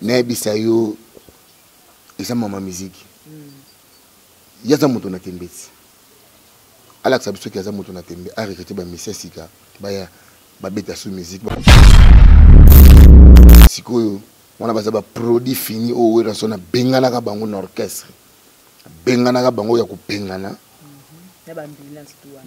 Nayebisa yo eza mama miziki ye aza moto na tembe ti alakisa biso ke aza moto na tembe a recruter ba musiciens sika baya babeta su musique sikoyo wana baza ba produit fini oyo Werrason abenganaka bango na orchestre abenganaka bango ya kobengana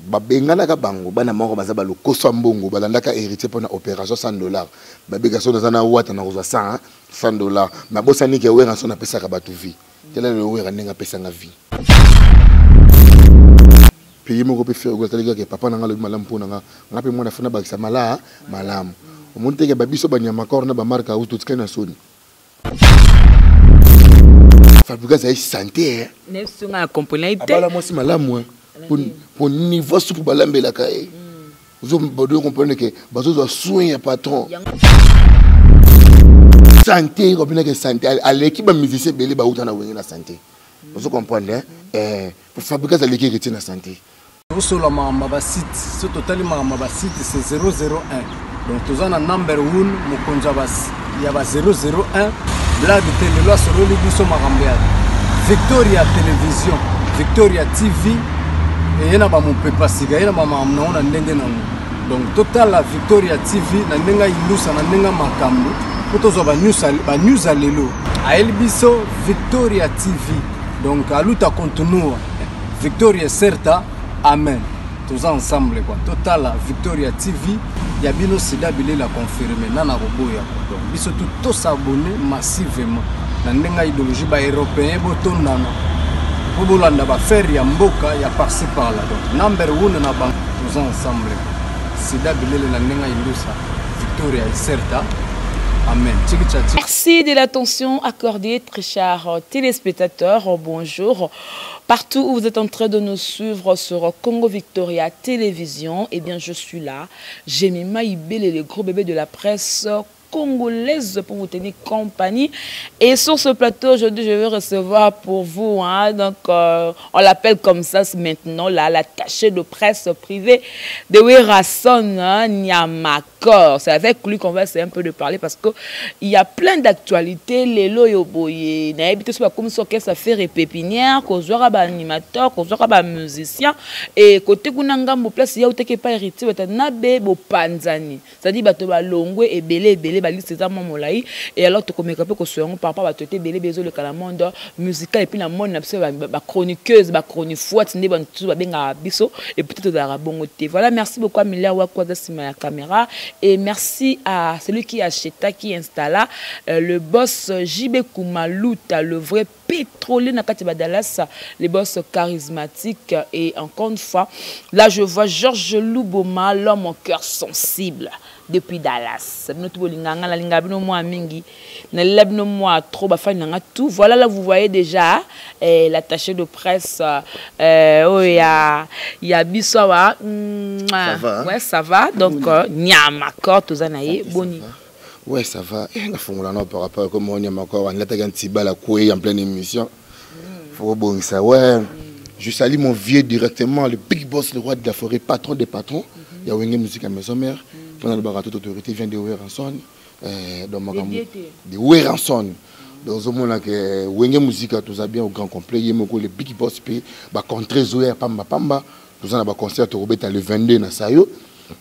Babenganaka bango bana moko baza ba lokoso ya mbongo balandaka heritier pona operation 100 dollars babika soki naza na wata nakozwa 100 100 dollars mais abosani ke werrason apesaka bato vie tala lelo werra ndenge apesanga vie pe ye moko pe ferre gola atali kaka ke papa na nga alobi malamu mpo na nga nga pe mwana fo nabakisa mala malamu omoni te ke ba biso ba niamakor na ba marc house totikali na soni Fabregas ayi sante eh. Nefsi nga na comprendre te. Abala mwasi malamu eh. Po niveau supu balambelaka ye. Ozo bodo comprendre que bazozwa soin ya patron. Santé kopina ke santé aleki ba musicien ebele bauta na wenge na santé. Ozo comprendre eh? Eh, Fabregas aleki héritier na santé. Tosola makambo ya ba site soki totali makambo ya ba site c'est 001 donc toza na number one mokonzi ya ba 001 blague te lelo asololi biso makambo ya victoria television victoria tv eye na bamopepa sika eye na bamakambo nango na ndenge nango donc totala victoria tv na ndenge ya indusa na ndenge ya makambo mpo tozwa banews ya lelo ayeli biso victoria tv donc aluta continua Victoria Certa, amen. Toza ensemble quoi. Totala Victoria TV ya bino sida bilela confirme nana koboya quoi. Donc biso tout to s'abonner massivement na ndenge ya idéologie ba européen botondana po bolanda ba faire ya mboka ya par-ci par-là. Donc number one na bango toza ensemble quoi. Sida bilele na ndenge ya indusa Victoria Certa. Amen. Merci de l'attention accordée, très chers téléspectateurs. Bonjour. Partout où vous êtes en train de nous suivre sur Congo Victoria Télévision, eh bien, je suis là. J'ai mis Maïbel le gros bébé de la presse congolaise pour vous tenir compagnie. Et sur ce plateau, aujourd'hui, je vais recevoir pour vous, hein, donc euh, on l'appelle comme ça maintenant, là, l'attaché de presse privée de Werrason hein, Nyamakor. C'est avec lui qu'on va essayer un peu de parler parce que il y a plein d'actualités. Lelo yo boye, nayebi te soki bakomi soki orchestre ferre pépinière, kozwaka ba animateur, kozwaka ba musicien et côté kuna ngambo place ya utaki epai héritier Watanabe bopanzani. C'est-à-dire bato balongwe ebele ebele ba liste eza mwa molayi et alors tokomeka mpe koswa yango par rapport bato ete ebele bezoleka na monde musical et puis na monde na biso ba chroniqueuse ba chronifuati nde bato mosusu babengaka biso et peut-être tozalaka bongo te. Voilà, merci beaucoup à Miller Waku aza nsima ya caméra et merci à celui qui acheta qui installa euh, le boss JB Kumaluta le vrai pétrolier na kati ba Dallas les boss charismatique et encore une fois là je vois Georges Luboma l'homme au cœur sensible depuis Dallas bino tout bolinga nga nalinga bino mwa mingi nalela bino mwa trop bafani na nga tout voilà là vous voyez déjà eh, l'attaché de presse euh, oyo ya ya biso awa ça va, ouais ça va donc euh, nyama corps toza na ye boni Ouais, ça va. Eh, nafongola nao par rapport comme on yama quoi, nalataki antibal akwei en pleine émission. Faut kobongisa. Ouais. Je salue mon vieux directement, le big boss, le roi de la forêt, patron des patrons. Ya Wenge Musique à Maison Mère. Pendant le toute autorité vient de Werrason. Euh, donc makambo de Werrason. Donc ozomona ke Wenge Musique toza bien au grand complet, ye moko le big boss pe ba contre ezoya pamba pamba. Toza na ba concert tokobeta le 22 na Sayo.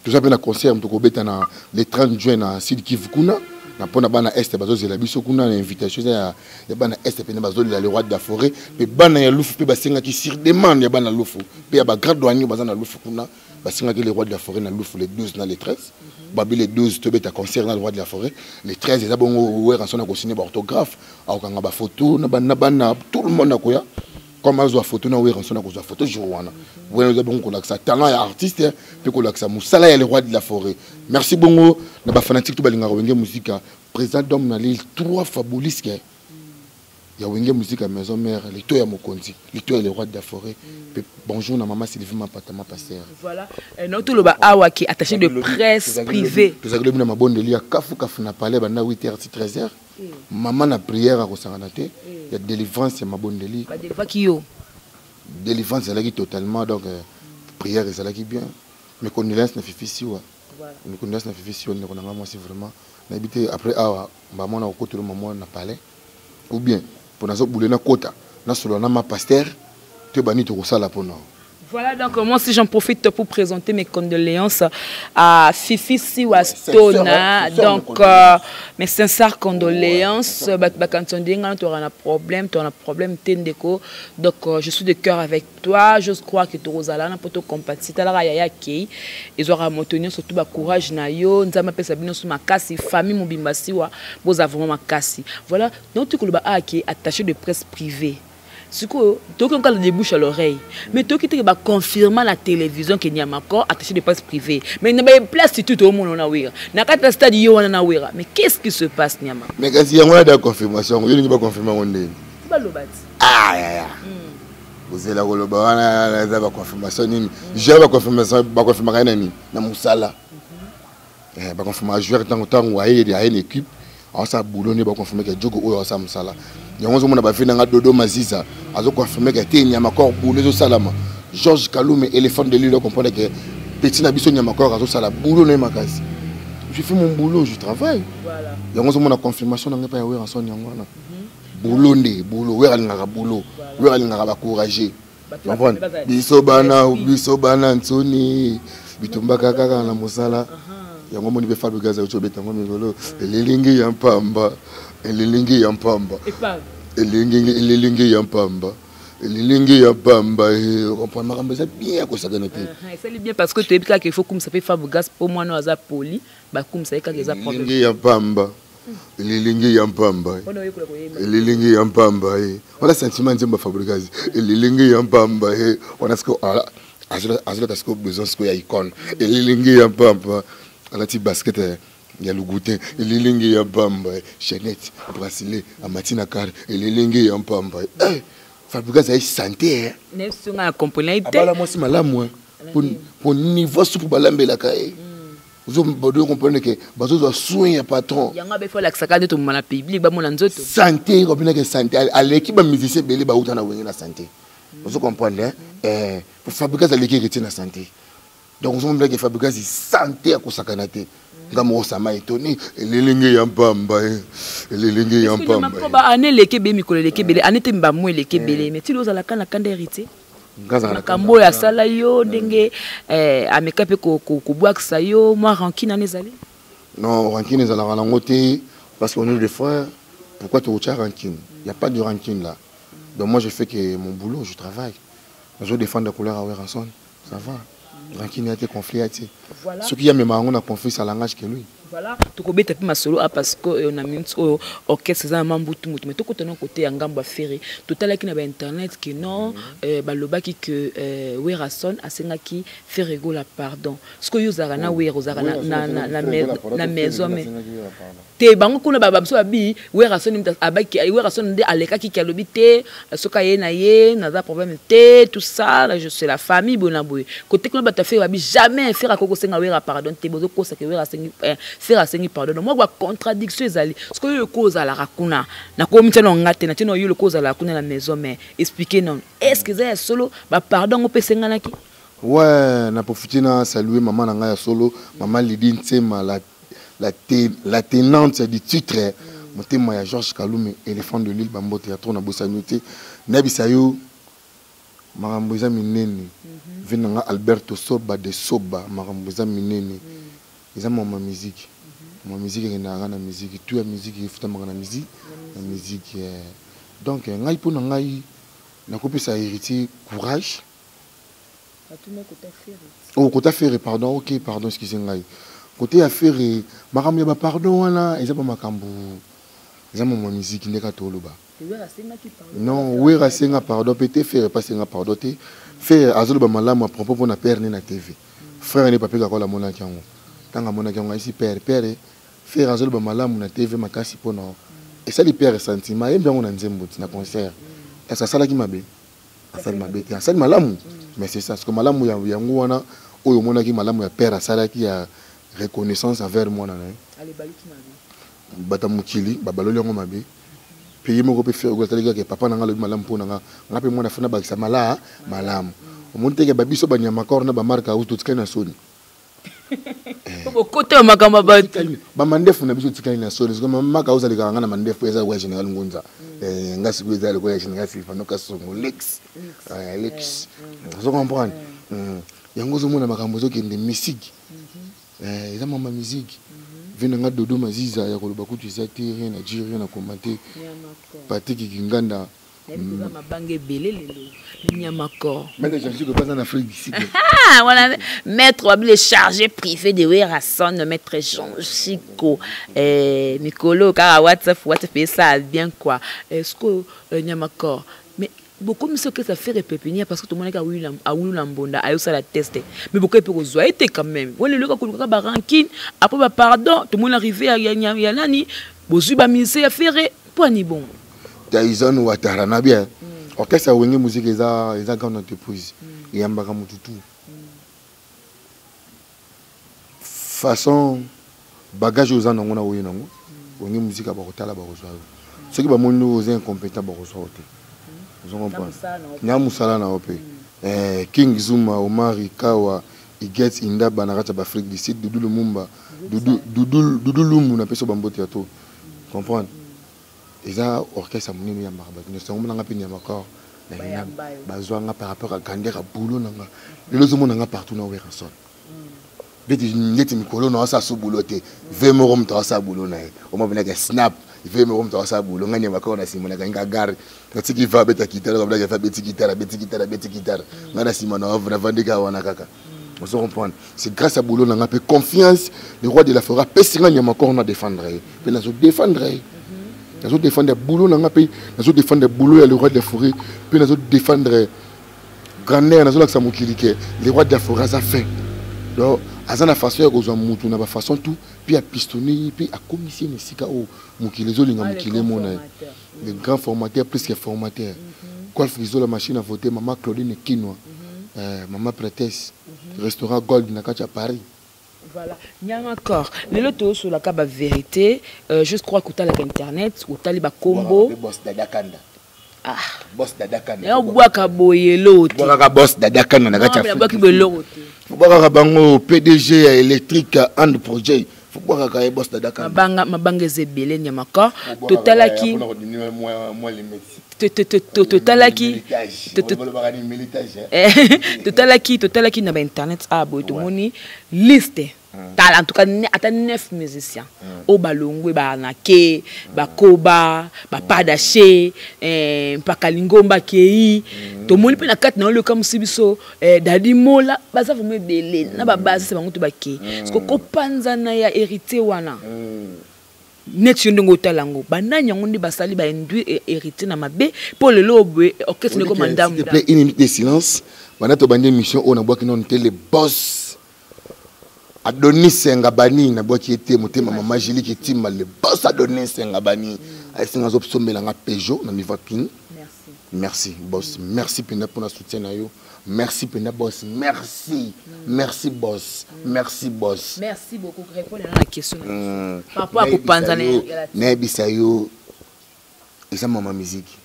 Toza pe na concert tokobeta na le 30 juin na Sud Kivu kuna. Na pona bana Est bazozela biso kuna na invitation eza ya, ya bana Est pene bazolela le roi de la forêt pe bana ya Lufu pe basengaki sur demande ya bana Lufu pe ya ba grand douanier baza na Lufu kuna basengaki le roi de la forêt na Lufu le 12 na le 13 babi le 12 tobeta concert na le roi de la forêt le 13 eza bongo Werrason akosine ba orthographe akokanga ba photo na bana bana tout le monde akoya comme azwa photo na Werrason akozwa photo jour wana wana eza bongo kolakisa talent ya artiste mpe kolakisa mosala ya le roi de la forêt merci bongo na bafanatique to balingaka wenge musika président d'homme na lille trois fois bolisque ya wenge musika maison mère lito ya mokonzi lito ya le roi de la forêt mpe bonjour na mama sylvie mapata ma pasteur voilà euh, no toloba awa ki attaché de presse privée tozalaki lobi na mabondeli ya kafu kafu na palais banda 8 h 13 h Maman na prière akosakana te ya delivrance ya mabondeli. Ba delivraki yo? Delivrance ezalaki totalement donc euh, prière ezalaki bien. Mes condoléances na Fifi Siwa. Voilà. Mes condoléances na Fifi Siwa ndeko na nga mwasi vraiment. Nayebi te après awa mbamona kokotela mama na palais ou bien mpo nazobule nakota nasolola na ma pasteur to ebandi tokosala mpona. Voilà, donc moi aussi j'en profite pour présenter mes condoléances à Fifi Siwa Stone. Hein. Donc, mes sincères condoléances. Ouais, tu auras un problème, tu auras un problème, Tendeko. Donc, je suis de cœur avec toi. Je crois que tu auras pour te compatir. Tu as yaya kei. Ils auront maintenu surtout ba courage na yo. Nzambe pesa bino sous makasi, famille mobimba Siwa, boza vraiment makasi. Voilà, donc tu es qui attaché de presse privée. Sikoyo toyoki kaka de bouche à l'oreille, mais toyoki teke baconfirma na télévision ke Niamakor attaché de presse privée, mais na baplace surtout toomona na Wera na kati ya stade ye wana na Wera. Mais qu'est-ce qui se passe, Niama? Mais kasi yango wana da confirmation yango, yo olingi baconfirme yango ndeni? Baloba ti. Ah yaya, kozela koloba wana eza baconfirmation nini? Joueur baconfirmation, baconfirmaka ye na nini? Na mosala. Baconfirmaka joueur ntango aye na équipe, aosala boulot nde baconfirme ke jogo oyo aosala mosala. Yango ozomona bavi nanga Dodo Maziza azoconfirme ke te, Nyamakor boulot ezosalama. Georges Kalume, éléphant de l'île, comprendre ke petit na biso Nyamakor azosala boulot na ye makasi. Je fais mon boulot, je travaille. Yango ozomona confirmation na ngai epai ya Werrason, yango wana boulot nde boulot. Wera alingaka boulot, Wera alingaka bacourage. Comprendre, biso bana, biso bana ntsoni bitumbaka kaka na mosala. Yango moni mpe Fabregas auti obeta yango mikolo, elilingi ya mpamba, elilingi ya mpamba, elilingi ya mpamba, elilingi ya mpamba. Comprendre, makambo eza bien ya kosakana te. Esali bien parce que toyebi kaka il faut kumisa mpe Fabregas mpo mwana oyo aza poli, bakumisa ye kaka, eza problème. Elilingi ya mpamba, elilingi ya mpamba, elilingi ya mpamba ye wana sentiment nzembo ya Fabregas, elilingi ya mpamba ye wana. Siko azolata siko besoin siko ya icône, elilingi ya mpamba, alati basket ya Louboutin, elilingi ya mpamba, chaînette, bracelet, amati na car, elilingi ya mpamba. Fabregas aye santé. Nga na comprendre te. Abala mwasi malamu po niveau supu balambelaka ye, ozobodo comprendre ke bazozwa soin ya patron. Yango abe fo alakisaka nde tomoma na public, bamona nzoto. Santé, comprendre ke santé aleki bamusicien ebele bauta na Wenge na santé. Ozo comprendre, Fabregas aleki Héritier na santé. Donc ozomona ke Fabregas santé akosakana te. Nga moko sama étonné, elilingi ya mpamba, elilingi ya mpamba. Baane eleki ebele, mikolo eleki ebele, ane te, bamo eleki ebele, mais tili ozalaka na kanda Héritier, makambo oyo asala yo, ndenge ameka mpe kobwakisa yo, mwa rancune wana ezali? Non, rancune ezalaka nango te parce qu'on est des frères. Pourquoi tokotia rancune? Il y a pas de rancune là. Donc moi je fais que mon boulot, je travaille, je défends la couleur à Werrason, ça va. Rancune ya te, conflit ya te. Soki ya mema yango na conflit, ça langage que lui. Voilà, tokobeta mpe masolo a parce que na minute oyo orchestre eza na mambutu mutu, mais tokota na kote ya ngambo ya Ferre. Totalaki na bainternet ke non, balobaki ke Werrason asengaki Ferre Gola pardon. Soki oyo ozalaka na Wera, ozalaka na maison, mais te, bango kuna babiso babi Werrason abaki, Werrason nde alekaki ki alobi te soki aye na ye naza problème te, tout ça, je suis la famille, boye na boye. Kote kuna bato ya Ferre babi jamais Ferre akoki kosenga Wera pardon te, bozokosaka Wera asengi, Ferre asengi pardon. Donc mwa bacontradiction ezali. Soki oyo loko ozalaka kuna, nakomi tia na nga te, na tia na oyo loko ozalaka kuna na maison, mais explique non, est ce que eza ya solo bapardon yango mpe esenganaki? Ouais, na profité na saluer maman na ngai ya solo, maman Lydie Ntsema, la tenante du titre, motema ya Georges Kalume, éléphant de l'île, bambote ya trop na bosani te. Nayebisa yo makambo eza minene. Ve na nga Alberto Soba de Soba, makambo eza minene, eza mama musique. Ma musique ekendaka na musique, tout ya musique efutamaka na musique, na musique. Donc ngai, mpo na ngai, nakopesa Héritier courage. Oh, kota Ferre, pardon, ok, pardon, excuse ngai. Côté ya Ferre, makambo ya bapardon wana eza ba makambo, eza mama musique nde kaka toloba. Non, Wera asenga pardon mpe te, Ferre mpe asenga pardon te. Ferre azoloba malamu à propos mpona père ne na TV. Frère ne Pape Kakola amonaki yango. Ntango amonaki yango, ayesi père, père Ferre azoloba malamu na TV makasi mpona esali père sentiment, ayembi yango na nzembo ti na concert. Est-ce asalaki mabe? Asali mabe te, asali malamu. Mais c'est ça, parce que malamu yango wana oyo omonaki malamu ya père asalaki ya reconnaissance envers mwana na ye, bato ya mokili babaloli yango mabe. Mpe ye moko mpe Ferre asalaki kaka papa na nga alobi malamu mpo na nga, nga mpe mwana funa bakisa malamu. Omoni teke babiso banyama kor na bamarke auti totikali na soni. Bokota makambo ya bato. Bamandefu na biso etikali na soni. Sikoyo maka ozalekaka nga na mandefu eza lokola général Ngunza. Nga sikoyo eza lokola général Silvano Kasongo Lex. Lex. Ozo comprendre? Yango ozomona makambo ezokende musique. Eza mama musique. Ve na nga Dodo Maziza ya koloba kutu eza te, rien à dire, rien à commenter. Patrick Kinganda. Nayebi mabanga ebele lelo Nyamakor. Maître Jean-Jacques Baza na Afrique du Sud. Ah, voilà, maître Wabi, le chargé privé de Werrason, maître Jean Chico. Eh, Mikolo, car WhatsApp, WhatsApp, et ça bien quoi. Est-ce que Nyamakor, mais beaucoup miso que ça fait pépinière parce que tout le monde a eu la a eu la mbonda a eu ça la teste mais beaucoup peut kozwa été quand même wala le koluka ba rancune après ba pardon tout le monde arrivé ya ya nani bozwi ba mise ya ferre po ni bon. Tyson Ouattara na bien. Orchestre ya Wenge Musique eza grande entreprise. Eyambaka mutu tout. Façon bagage oza nango na oye nango. Wenge Musique bakotala bakozwa yo. Soki bamoni oza incompétent bakozwa yo te. Ozo comprendre? Na musala na yo pe. King Zuma, Omari Kawa, Iget Indaba na kati ya Afrique du Sud, Doudou Lumumba, Doudou Lumbu na peso bambote ya to. Comprendre? Eza orchestre monene ya mbaka bato nyonso. Yango monanga mpe Nyamakor bazwa nga par rapport à grandeur ya boulot na nga. Lelo ozomona nga partout na Werrason. Ndeti mikolo na osala so boulot te. Ve moko moto asala boulot na ye. Omwa mpenaka snap, ve moko moto asala boulot. Nga Nyamakor na nsima nakangi ka gare. Natiki va abeta guitare, kabelaka va abeti guitare, abeti guitare, abeti guitare. Nga na nsima na navandi kaka wana kaka. On se comprend. C'est grâce à boulot na nga pe confiance, le roi de la forêt apesi nga Nyamakor na défendre ye. Pe nazo défendre ye. Nazo défendre boulot na nga pe, nazo défendre boulot ya le roi de la forêt, pe nazo défendre grandeur, nazo lakisa mokili ke le roi de la forêt aza fin. Donc aza na façon ya kozwa mutu na ba façon tout, puis a pistonner, puis a komiser na esika oyo mokili ezolinga mokili emona ye. Le grand formateur plus que formateur. Golf Rizola machine à voter, maman Claudine Kinwa. Maman prêtresse, restaurant Gold na kati ya Paris. Voilà, Nyamakor. Lelo to sur la kaba vérité, je crois que t'as internet, ou t'as ba combo. Boss Dada Kanda. Ah. Boss Dada Kanda. Ya bwaka boyelo te. Bwaka boss Dada Kanda na kati ya Afrique. Bwaka boyelo te. Bwaka bango PDG ya Electric and Projet. Faut bwaka ka boss Dada Kanda. Mabanga, mabanga ezebele Nyamakor. Totalaki. Totalaki. Totalaki, totalaki na ba internet ah boy tomoni liste. Tala en tout cas ata 9 musiciens. O balongwe ba anake, ba koba, ba padaché, mpaka lingomba kei. Tomoni pe na kati na oleka musibiso, Dadi Mola, baza vraiment ebele na ba base bango to bake. Parce que kopanza na ya héritier wana. Net yo ndongo otala yango. Banani yango nde basali ba induit héritier na mabe po lelo obwe orchestre ndeko mandam. S'il te plaît, une minute de silence. Bana to bande mission on a boaki non télé boss. Adonis Sengabani na boaki été motema mama Julie qui tima le boss Adonis Sengabani. Asinga zo sombela nga Peugeot na niveau king. Merci. Merci boss. Merci penda pour la soutien na yo. Merci penda boss. Merci. Merci boss. Merci boss. Merci beaucoup. Répondre à la question. Par rapport à Kopanza na Nayebisa yo eza mama musique.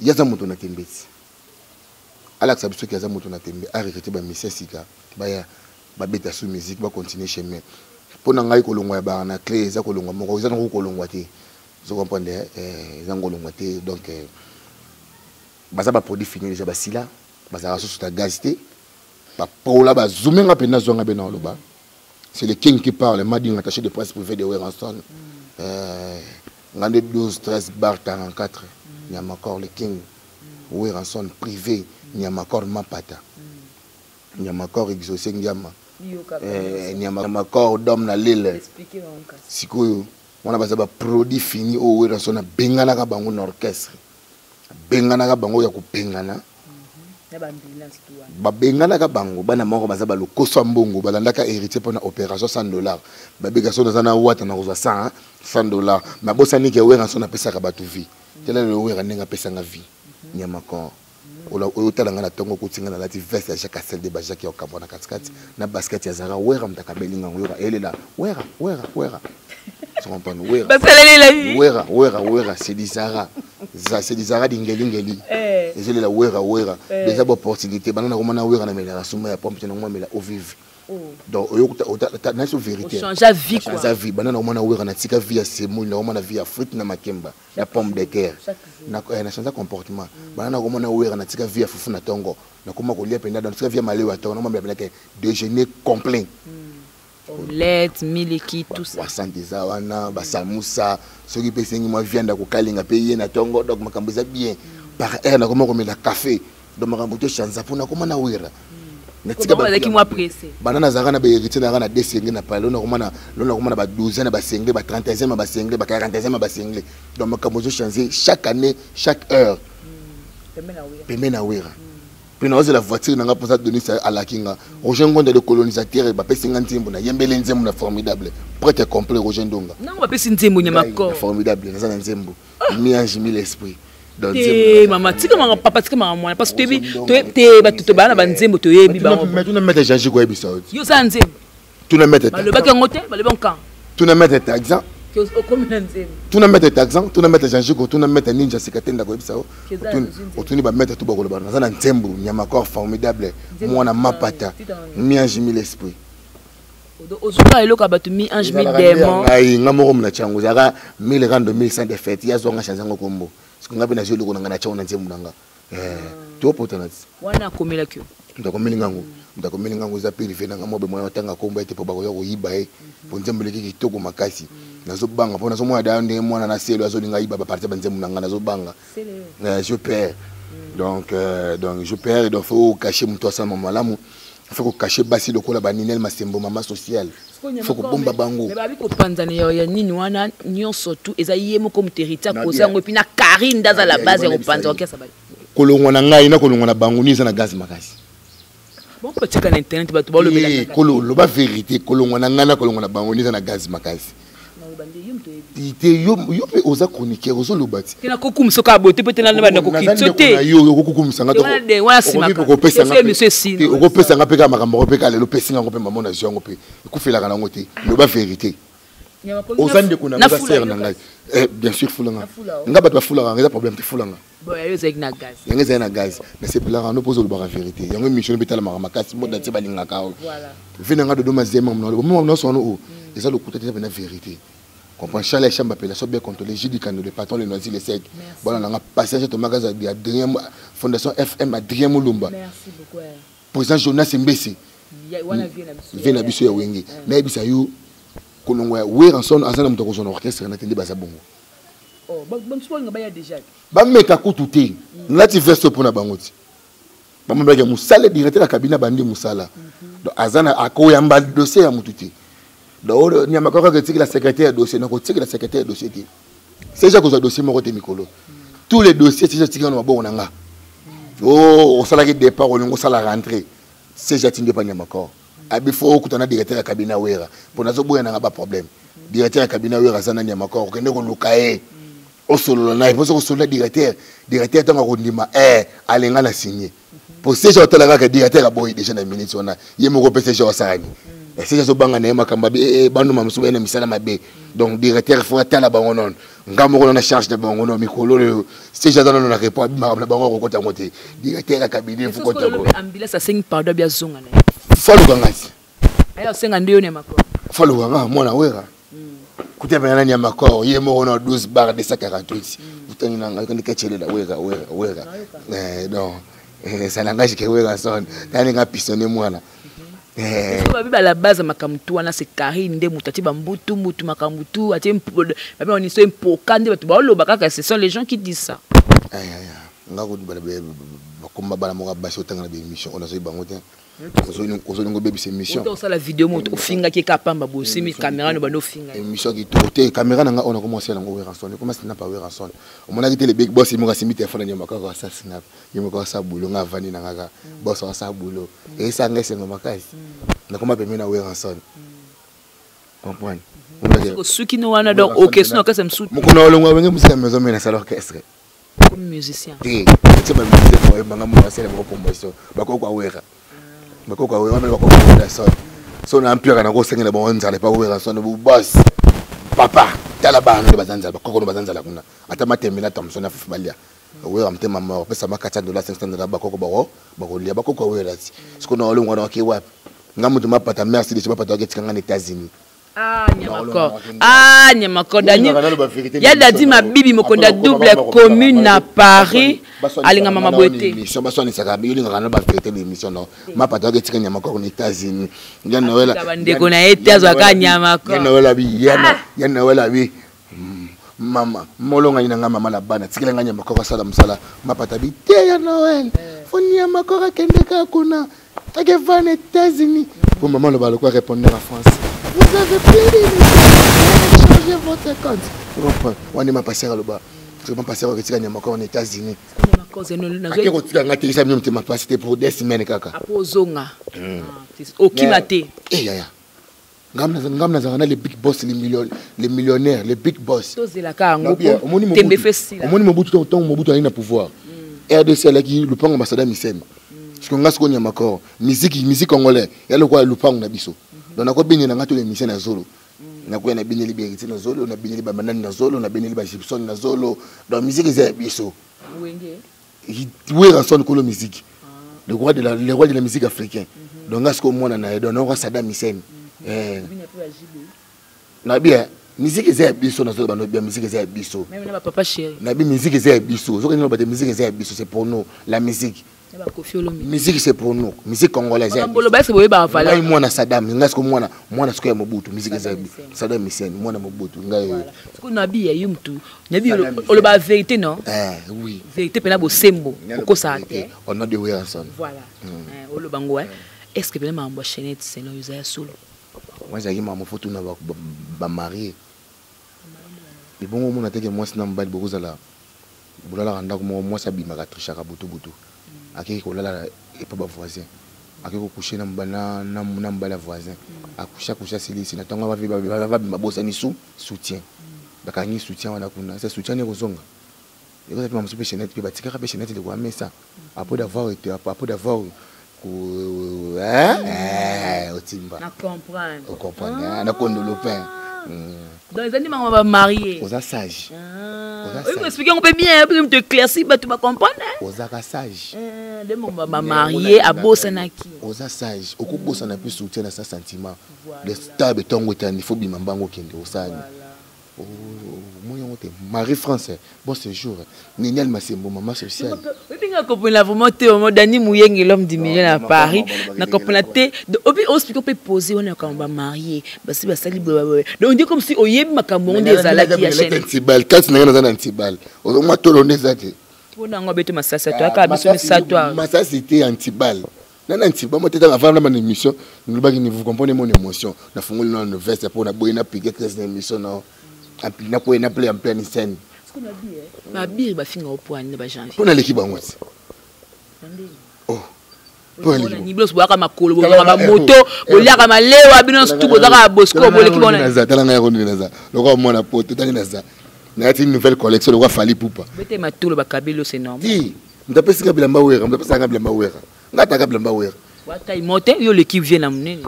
Yaza moto na tembeti. Alakisa biso ki aza moto na tembe, a recruter ba musiciens sika, baya babeta sous musique, ba continuer chemin. Mpo na ngai kolongwa ya bara na clé eza kolongwa moko, eza nango kolongwa te. Ozo comprendre, eza kolongwa te. Donc baza ba produit fini déjà basila, bazalaka susu ta gaz te. Ba pola ba zoomer nga pena zwanga bena oloba. C'est le king qui parle, Mading attaché de presse privée de Werrason. Ngande 12 13 bar 44. Nyamakor le king. Werrason privé, Nyamakor Mapata. Nyamakor exaucé Ngiama. Nyamakor dom na Lille. Sikoyo wana baza ba produit fini oyo Werrason abenganaka bango na orchestre. Abenganaka bango ya kobengana. Babenganaka bango bana moko baza ba lokoso ya mbongo, balandaka héritier mpona opération 100 $. Babeka so naza na wata na kozwa 100 $. Mais bosani ke Werrason apesaka bato vie. Tala lelo Werra ndenge apesanga vie. Nyamakor. Ola oyo tala nga na tongo kotinga na lati veste ya Jacques Castel de Bajak ya okabwa na katikati na basket ya Zara. Werra mutaka belinga ngo yoka elela Werra Werra Werra. Tu comprends? Werra. Basalela la vie. Werra Werra Werra c'est du Zara. Ça c'est du Zara dingeli ngeli. Ezelela Werra Werra. Déjà bonne opportunité banana komona Werra na mela suma ya pompe na mela au vive. Donc oyokuta naso vérité. Changer vie quoi. Changer vie. Bana na omona wera na tika vie ya semoule, na omona vie ya frite na makemba, na pomme de terre. Na na changer comportement. Bana na omona wera na tika vie ya fufu na tongo. Na koma kolia penda dans tika vie ya malewa tongo, na mona penda déjeuner complet. Omelette, miliki, tout ça. Croissant eza wana, ba samusa, soki pe sengi mwa viande kokalinga pe ye na tongo, donc makambo eza bien. Par heure na koma komela café. Donc makambo to chanza pona koma na wera. Na tika ba ki mwa pressé. Bana na zaka na ba héritier na na deux sengé na palo na koma na lona koma na ba 12 na ba sengé ba 31 ba sengé ba 41 ba sengé. Donc makambo zo changer chaque année, chaque heure. Pembe na wera. Puis na la voiture nanga pour ça donner ça à la kinga. Roger Ngonda le colonisateur ba pesi nga nzembo na yembele nzembo na formidable. Prêtre complet Roger Ndonga. Non ba pesi nzembo nyama ko. Formidable naza na nzembo. Mi ange mi l'esprit. Donc te mama tika mama papa tika mama mwana parce que toyebi te bato to bana ba nzembo toyebi bango. Mais tuna maître Jean-Jacques koyebi ça. Yo sa nzembo. Tuna maître. Balobaki yango te, balobi nkan. Tuna maître Taxan. Okomi na nzembo. Tuna maître Taxan, tuna maître Jean-Jacques, tuna maître Ninja Sikatenda koyebi ça. Otuni ba maître tout bakoloba naza na nzembo nyama corps formidable mwana mapata mi ange mi l'esprit. Ozuka eloko ya bato mi ange mi démon. Ngai nga moko mna chango zaka 1000 rand 1100 de fête ya zonga chanza ngo kombo. Siko nga pe na eloko na nga na chango na nzembo na nga. Topota na wana akomelaki yo. Ndakomeli ngango. Ndakomeli ngango eza privé na nga mobe mwana tanga kombo ete po bakoya koyiba ye. Po nzembo eleki kitoko makasi. Nazobanga po nazomona da ndenge mwana na selo azolinga yiba ba partir ba nzembo na nga nazobanga. Je perds. Donc je perds, donc faut cacher mutu asala malamu. Faut cacher basi lokola ba Ninel Masembo mama sociale. Faut ko bomba bango. Mais babi ko panzana ya nini wana nyonso tout eza ye moko muterita koza ngo puis na Karine daza la base ya ko panza orchestre ba. Kolongwa na ngai na kolongwa na bango ni eza na gaz makasi. Bon ko tika na internet bato ba lobela. Kolo loba vérité kolongwa na ngai na kolongwa na bango ni eza na gaz makasi. Te yo yo pe oza chroniqueur ozo loba ti. Tena kokumisa ka bote pe tena na ko kitso te. Na yo yo kokumisa nga to. Wana sima ka. Okopesa nga. Te okopesa nga pe ka makambo pe ka lelo pesi nga pe mama na jongo pe. Ekufelaka nango te. Loba vérité. Oza ndeko na nga sœur na ngai. Bien sûr fulanga. Nga bato bafulaka nga eza problème te fulanga. Bon yo ezalaki na gaz. Yango ezali na gaz. Mais c'est pelaka no pozo lobaka vérité. Yango émission pe tala makasi monde entier balingaka o. Voilà. Vena nga dodo mazema mna lobo. Mwa nyonso wana o. Eza lokuta te na vérité. Comprends Charles Chamba pela so bien contrôlé Jidi Kando le patron le Noisy le sec. Voilà nga passage to magasin de Adrien Fondation FM Adrien Mulumba. Merci beaucoup. Président Jonas Mbese. Wana vie na biso. Vie na biso ya Wenge. Mais bisa yo kolongwa ya Werrason azana moto kozona orchestre na tende baza bongo. Oh, ba ba ba ya déjà. Ba meka kutu te. Nati verse pona bango ti. Ba mobaki musala directeur ya cabine bandi musala. Donc azana akoyamba dossier ya mutu te. Donc nyama kaka ke tikila secrétaire dossier na ko tikila secrétaire dossier te. C'est déjà kozwa dossier moko te mikolo. Tous les dossiers c'est déjà tikila na maboko na nga. Oh, osalaki départ olingo sala rentrée. C'est déjà tinde pa nyama kor. Abi fo okutana directeur ya cabine wera. Pona zo boya na nga ba problème. Directeur ya cabine wera sana nyama kor okende ko luka ye. Osolola na ye, po soki osolola directeur, directeur ntango akondima, alenga na signé. Po CG otala kaka directeur aboyi déjà na minute wana. Ye moko pe CG osala nini? CG azobanga na ye makambo abe, banduma mosusu baye na misala mabe. Donc directeur faut atala bango nono. Nga moko na charge na bango nono, mikolo oyo, CG aza nono na repos, abimaka makambo na bango akokota yango te. Directeur ya cabinet faut kota yango. Ambulance asengi pardon abi azonga na ye. Faut aluka ngai. Aye asenga nde yo na makoro. Faut aluka nga, mwana wera. Kuta bana nani ya makoro, ye moko na 12 bar 248. Utangi na ngai kandi kachelela wera wera wera. Donc, ça langage que wera son. Tani nga pisonné mwana. Parce que babi ba la base makambo tu wana c'est Karine nde moto atie ba mbutu mbutu makambo tu atie mpo, babi on iso mpoka nde bato baoloba kaka, ce sont les gens qui disent ça. Aïe, aïe, aïe. Nga ko bala be, ba komba bala moko basi otanga na ba émission, on a zoyi bango te. Ozolingo bebisa émission. Oto osala vidéo moto ofingaki ka pamba bosimi caméra no bando ofinga. Émission qui tote caméra nanga on a commencé nango Werrason. Comment c'est pas Werrason? Omonaki te le big boss moko asimbi téléphone na nyama kaka sa snap. Ye moko asa boulot nga vandi na ngaka. Boss asa boulot. Et ça ngese ngoma makasi. Na koma pembe na Werrason. Comprendre? Soki no wana donc orchestre no kasa msutu. Moko na olongo wenge musika maison mais na salle orchestre. Comme musicien. Te, c'est ba musicien ko banga mo asela moko promotion. Bako kwa Werra. Bako kwa Werra, bako kwa Werra son. So na empire na ko sengela ba nzala pa Werra son bu boss. Papa, tala ba no bazanzala, bako no bazanzala kuna. Ata matemela Thompson na fubalia. Werra mtema mort, pesa ma $400, $500 bako ko bako, bako lia bako kwa Werra ti. Siko na olongo na ke wapi. Nga moto mapata, merci de mapata oketika nga na États-Unis. Ah, Nyamakor. Ah, Nyamakor. Dani. Ya Dadi Mabibi Mokonda double commune à Paris. Alinga mama boete. Émission baswanisaka yo olingaka na bavérité na émission no mapata oketika Nyamakor na États-Unis. Ya Noël. Bandeko na ye te azwaka Nyamakor. Ya Noël abi ya Noël abi mama molongani na nga mama na bana tikela nga Nyamakor asala mosala mapata bi te ya Noël. Fo Nyamakor akende kaka kuna. Akeva na États-Unis. Po mama aloba lokola répondeur en français. Vous avez pris changer votre compte. Comprends? Wana ma passer aloba. Vraiment passer oketika Nyamakor na États-Unis. Ake kotika nga te isa bino motema pasi te pour 2 semaines kaka. Apo ozonga. Okima te. Eh yaya. Ngam nazalaka na le big boss, le million, le millionnaire, le big boss. Tozelaka yango po tembe fe sila. Omoni Mobutu, ntango Mobutu azali na pouvoir. RDC alaki lupango ambassadeur Misem. Parce que nga sikoyo Nyamakor, musique congolais, ya lokola lupango na biso. Donc nakobengela nga to l'émission na zolo. Nakoya nabineli Beriti na zolo, nabineli babanani na zolo, nabineli bagibson na zolo. Donc musique eza ya biso. Werrason kolo musique. Le roi de la musique africaine. Donc nga sikoyo mwana na ye, donc naoka Saddam Hussein. Nabi musique eza ya biso, nazolo bano ya musique eza ya biso. Papa chéri. Nabi musique eza ya biso. Soki nini bate musique eza ya biso, c'est pour nous la musique. Musique c'est pour nous, musique congolaise. Ngai mwana Saddam, ngai siko mwana mwana siko ya Mobutu, musique eza Saddam Hussein, mwana Mobutu ngai. Siko nabi ya yo mutu nabi oloba vérité non? Eh oui. Vérité pena bosembo okosaka te. Au nom de Werrason. Voilà. Oloba ngo est-ce que pena makambo ya chaînette selon yo eza ya solo? Moi ezalaki makambo fo tuna bamarie. Ebongo omona teke mwasi na mobali bokozala bolalaka ndako moko, mwasi abimaka trichaka butu butu, akeki kolala epa bavoisin, akeki kocoucher na mobali ya voisin, acoucher acoucher asilisi na ntongo babima bosani su soutien, bakangi soutien wana kuna se soutien ne kozonga ekozala mpe mamosu mpe chaînette mpe batikaka mpe chaînette likoya mesa après d'avoir otimba. Na comprendre. Ocomprendre na kondolo pain. Donc eza nde makambo bamarie. Oza sage. Oyi expliquer yango mpe bien mpe moto éclairci bato bacomprendre. Ozaka sage. Nde makambo bamarie abosanaki. Oza sage, okobosana mpe soutien na sa sentiment le stable ntongo etani fo bima mbango okende osani omoni yango te. Marie France, bon séjour. Nenial Masembo, mama sociale. Oyebinga kopona vraiment te omo Dani Muyenge, l'homme du million à Paris, na kopona te obi oexpliquer mpe posé wana makambo bamarie basi basali boye. Donc on dit comme si oyebi makambo ngo nde ezalaki ya chaîne. Ntibal kati na ngai naza na ntibal ozomwa tolo nde eza te. Mpona yango abete masasi atoyaka biso misato. Masasi te ya ntibal nana ntiba mo te. Ntango avant na émission nalobaki ni vous comprenez mon émotion, nafungoli nano veste mpo naboyi napike crise na émission na nakoye na play en pleine scène. Babiri bafinga opwani na bajanvier. Mpo naleki bango ti oh. Biso boyaka makolo, bozwaka bamoto, boliaka malewa, bino nyonso tu bozwaka bosco, boleki bona. Tala ngai yango ndenge naza lokola mwana poto. Tali naza nayati nouvelle collection lokola Fally Ipupa. Bete matolo bakabeli, c'est normal. Ti moto apesika bilamba Wera, moto apesaka bilamba Wera, nga ataka bilamba Wera. Watai mote yo leki vie na monene,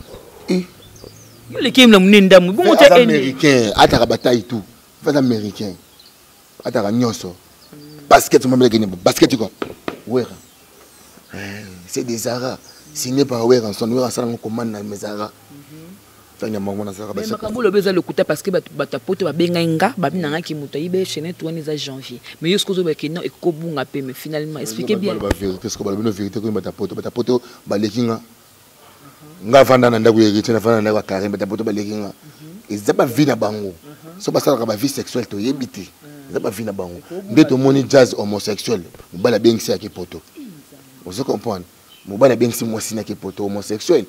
yo leki na monene ndamu bongo te. Américain ataka bataille tout, aza américain ataka nyonso, basket mamelekeni basket quoi. Wera c'est des Zara signé par Werrason. Wera asalango commande na Zara. Makambo olobi eza lokuta parce que bato ya poto babengai nga babi nangaki moto ayibe chaînette wana eza janvier, mais yo soki ozobaki non, ekobunga mpe. Mais finalement explique bien. Vérité soki balobi no vérité koyi bato ya poto, bato ya poto baleki nga. Nga avanda na ndako ya Héritier, navanda na ndako ya Karim, bato ya poto baleki nga. Eza bavie na bango so basalaka bavie sexuelle, toyebi te, eza bavie na bango nde tomoni jazz homosexuel. Mobali abengisi yaki poto, ozo comprendre? Mobali abengisi mwasi naki poto homosexuel,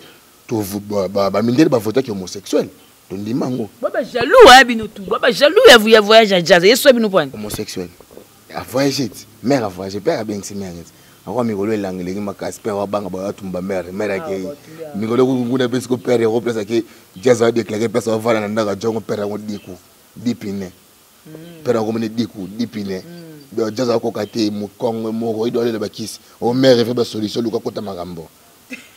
bamindele bavotaki homosexuel, tondima yango. Bajaloux aya bino tu bajaloux ya voyage ya jazz yeso bino pwani. Homosexuel avoyage ti mare avoyage, père abengisi mare ti akwa mikolo elanga elengi makasi, père abanga batumba mare, mare akei mikolo kuna mpe siko père yango place ake jazz adéclaré place avanda na ndako ajongo père yango diku dipine, père yango mone diku dipine. Donc jazz akoka te mokongo moko ido alela bakisi o mare fe basolution luka kota makambo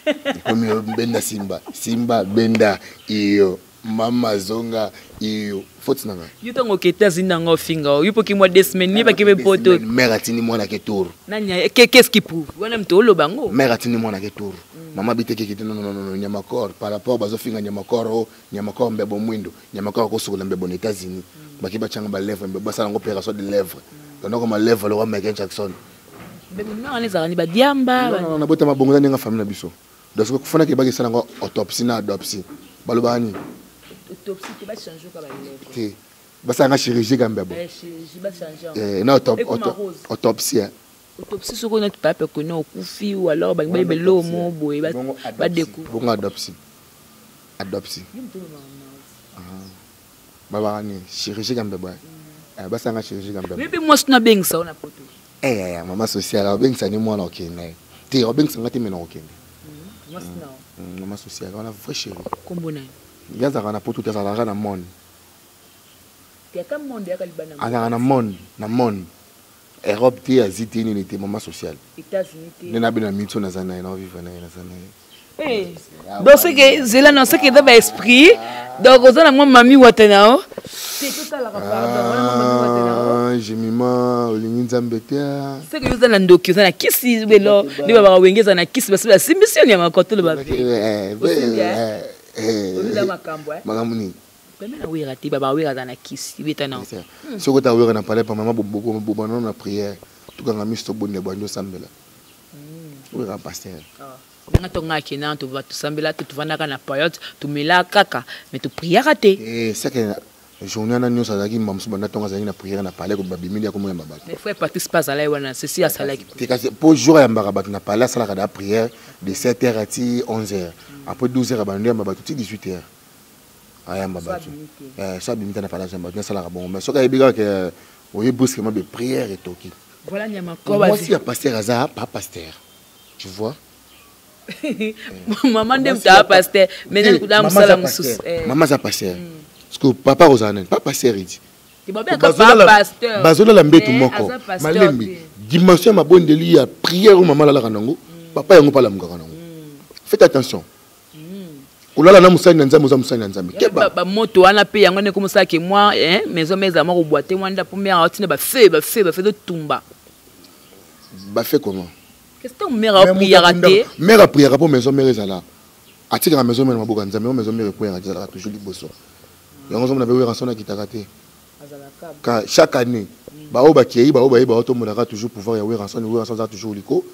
ekomi benda simba simba benda iyo. Mama zonga iyo faute na nga. Yo tango oke États-Unis na nga ofinga yo poki mwa deux semaines ni bake be poto. Mère atindi mwana ke tour. Nani qu'est-ce qui prouve? Wana mto oloba ngo. Mère atindi mwana ke tour. Mama biteke kiti non non non nyama corps par rapport bazo finga nyama corps oh nyama corps mbebo mwindo nyama corps ko sukola mbebo na États-Unis. Baki bachanga ba lèvres mbebo basala ngo opération de lèvres. Donc ma lèvre le roi Michael Jackson. Mbebo mwana ezala ni ba diamba. Non non na bota mabongo ndenge famille na biso. Donc soki kufana ke bakisala ngo autopsie na adopsie. Baloba nini? Autopsie te ba changer ka ba lèvres. Te. Basala nga chirurgie ka mbebo. Eh chirurgie ba changer. Eh na autopsie. Eh. Autopsie soko na papa ko na okufi ou alors ba ba belo mo boye ba ba découvrir. Bongo adopsie. Adopsie. Ah. Baba ni chirurgie ka mbebo. Eh basala nga chirurgie ka mbebo. Mais pe moi sina bengisa ona poto. Eh eh mama sociale obengisa ni mwana okende. Te obengisa nga te mena okende. Mwasi na mama sociale wana vrai chérie. Kombo nani? Ye azalaka na poto te, azalaka na monde. Yaka monde yaka libanda. Azalaka na monde, na monde. Europe te, Asie te, nini te, mama sociale. États-Unis te. Nde na bino na minute naza na ye, na vivre na ye, naza na ye. Hey. Donc c'est que zela non c'est que eza ba esprit. Donc oza na mwa mami wata na yo. Te totalaka pardon, wana mwa mami wata na yo. Ah, Jemima olingi Nzambe te. C'est que yo oza na ndoki, oza na kisi belo, nde babaka wenge eza na kisi basi basimbisi yo nyama kotolo ba. Osimbi eh. Oza makambo eh. Makambo nini? Pembe na wera te baba wera aza na kisi beta na. Soki ota wera na palais pa mama bobana na prière, tukanga miso tobonde bandi osambela. Wera pasteur. Ndenge ntongo akenda tosambela te, tovandaka na période tomela kaka mais topriaka te. Eh, c'est que journée wana nyonso azalaki mamusu banda ntongo azalaki na prière na palais babimeli akomoyamba bato. Mais frère Patrice pas azalaki wana ceci asalaki te kasi po jour ayambaka bato na palais asalaka da prière de 7h à ti 11h, après 12h abandi yamba bato ti 18h ayamba bato. Eh, so abimi te na palais ayamba bato asalaka bongo, mais soki ayebi kaka ke oye brusquement be prière etoki. Voilà nyama ko mwasi ya pasteur aza pas pasteur, tu vois. Maman nde mutu aza pasteur, mais nani kuda musala mususu. Maman aza pasteur. Parce que papa kozala nani? Pas pasteur idi. Bazolala mbetu moko. Malembi dimension ya mabondeli ya prière oyo mama alalaka nango, papa yango mpe alamukaka nango. Faites attention. Kolala na mosali na Nzambe, oza mosali na Nzambe. Keba. Ba moto wana pe yango nde komosala ke moi, hein, maison mère ezala moko boite mwa ndapo mère aotina ba feu, ba feu, ba feu tumba. Ba feu comment? Qu'est-ce que mère a prière te? Mère a prière pour maison mère ezala. Atikaka maison mère na maboko ya Nzambe, maison mère ekweyaka te, ezalaka toujours liboso. Yango ozomona pe Werrason akitaka te. Ka chaque année baoyo bakei, baoyo baye, baotombolaka toujours pouvoir ya Werrason. Werrason aza toujours likolo.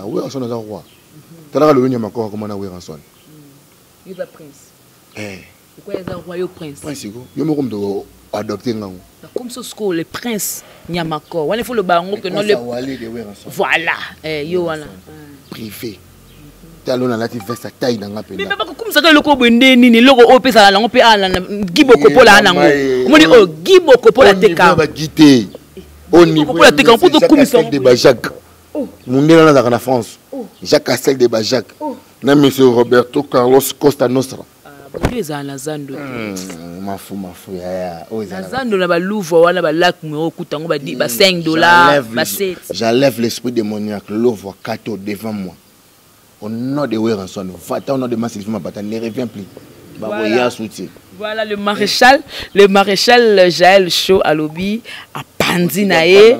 Werrason aza roi. Talaka lelo nyama koko akoma na Werrason. Yo za prince. Eh. Pourquoi eza roi yo prince? Prince ko. Yo moko moto adopté ngango. Comme ça siko le prince Nyamakor. Wana il faut le bango que non le Wale de Werrason. Voilà. Eh yo wana. Privé. Talo na lati veste taille na nga penda. Mais papa comme ça eloko boye nde nini eloko oyo pesaka nango pe ala na Guy Bokopola nango. Omoni oyo Guy Bokopola teka. Ba guité. Au niveau Bokopola teka mpo tokumisa de ba Jacques. Mundela nazalaka na France. Jacques Castel de Bajak. Na monsieur Roberto Carlos Costa Nostra. Bodo ezala na zando te. Mafu mafu yaya. Oyo ezala na zando na ba Louvre wana ba lac mero okuta yango ba ba 5 $, ba 7. J'enlève l'esprit démoniaque, Louvre Kato devant moi. Au nom de Werrason, va-t'en au nom de Massif Mabata, ne reviens plus. Voilà. Voilà le maréchal Jaël Show alobi a pandi na ye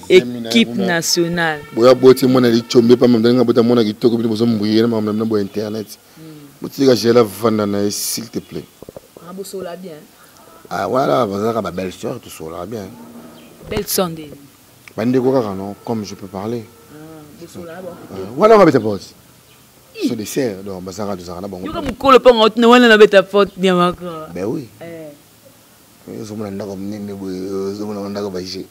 équipe nationale. Boya boti mona li chombe pa mama bota mona kitoko bino bozo mbuye na mama na bo internet. Botika Jaël vanda na ye s'il te plaît. Ah bosola bien. Ah voilà, bazaka ba belle sœur tout sola bien. Belle sœur ndeni. Bande ko kaka non comme je peux parler. Ah bosola bon. Voilà on va beta porte. So des sœurs donc bazaka tozaka na bango. Yoka mukolo pa ngoti na wana na beta porte nyamaka. Ben oui. Eh. Ozomona ndako monene boye, ozomona ndako ba G.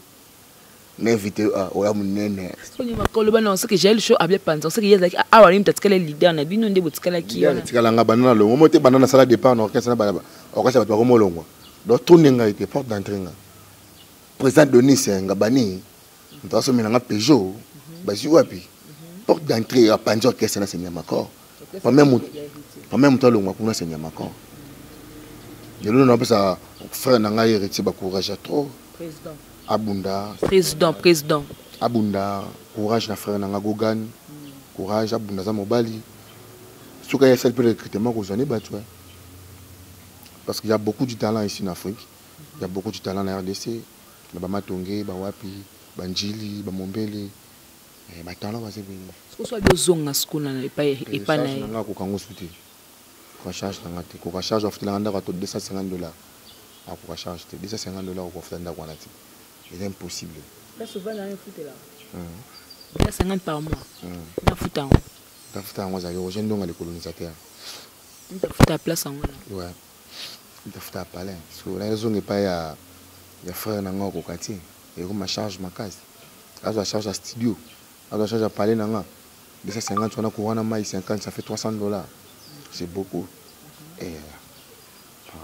Na invité ah oya monene. So nyamaka oloba non ce que Jaël Show abia panza, ce que yezaki awa ni mtatikala leader na bino nde botikala ki wana. Tikala nga banana longo mote banana sala départ na orchestre na bana. Orchestre bato bakomolongwa. Donc tourner ngai te porte d'entrée nga. Président Denis Ngabani, ntaso minanga Peugeot, bazi wapi? Porte d'entrée ya panza orchestre na Seigneur Makor. Premier moto alongwa kuna Seigneur Makor. Lelo na pesa frère na ngai héritier ba courage à trop. Président. Abunda. Président, président. Abunda, courage na frère na nga Gogan. Courage Abunda za mobali. Soka ya salle pe recrutement ko zane bato. Parce qu'il y a beaucoup de talent ici en Afrique. Il y a beaucoup de talent na RDC. Na bamatonge, bawapi, banjili, bamombele. Batalent baza ebele. Soki abi ozonga sikoyo na epai epai na ye. Nanga akoka su te. Koka charge nanga te. Koka charge afutelanga ndako ato 250 $. Akoka charge te. 250 $ okofuta ndako wana te. Eza impossible. Place ovanda wana efutela 250 par mois? Nafuta yango? Tafuta yango azalaki Roger Ndonga, le colonisateur. Tafuta place yango wana? Ouais, tafuta palin. So nazonga epai ya frère na nga, okoka te. Ekoma charge makasi. Azwa charge ya studio, azwa charge ya palais na nga 250 wana, courant na mai 50, ça fait 300 $. C'est beaucoup. Et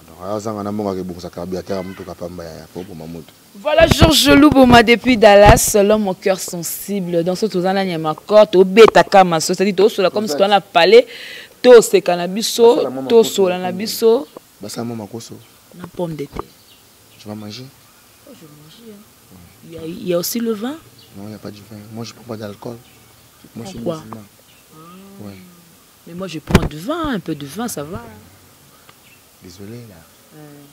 donc azanga na mbongo akebongisa carburateur ya motuka pamba ya po boma moto. Voilà Georges Louboma depuis Dallas, l'homme au cœur sensible. Dans ce tozana nyama corps, to beta kama so, c'est-à-dire to sola comme si on a parlé, to seka na biso, to sola na biso. Basala mwa makoso. Na pomme de terre. Tu vas manger? Oh, je vais manger. Hein. Ouais. Il y a aussi le vin? Non, il n'y a pas du vin. Moi, je ne prends pas d'alcool. Moi, je suis Pourquoi? musulman. Ah. Ouais. Mais moi, je prends du vin, un peu de vin, ça va. Désolé, là.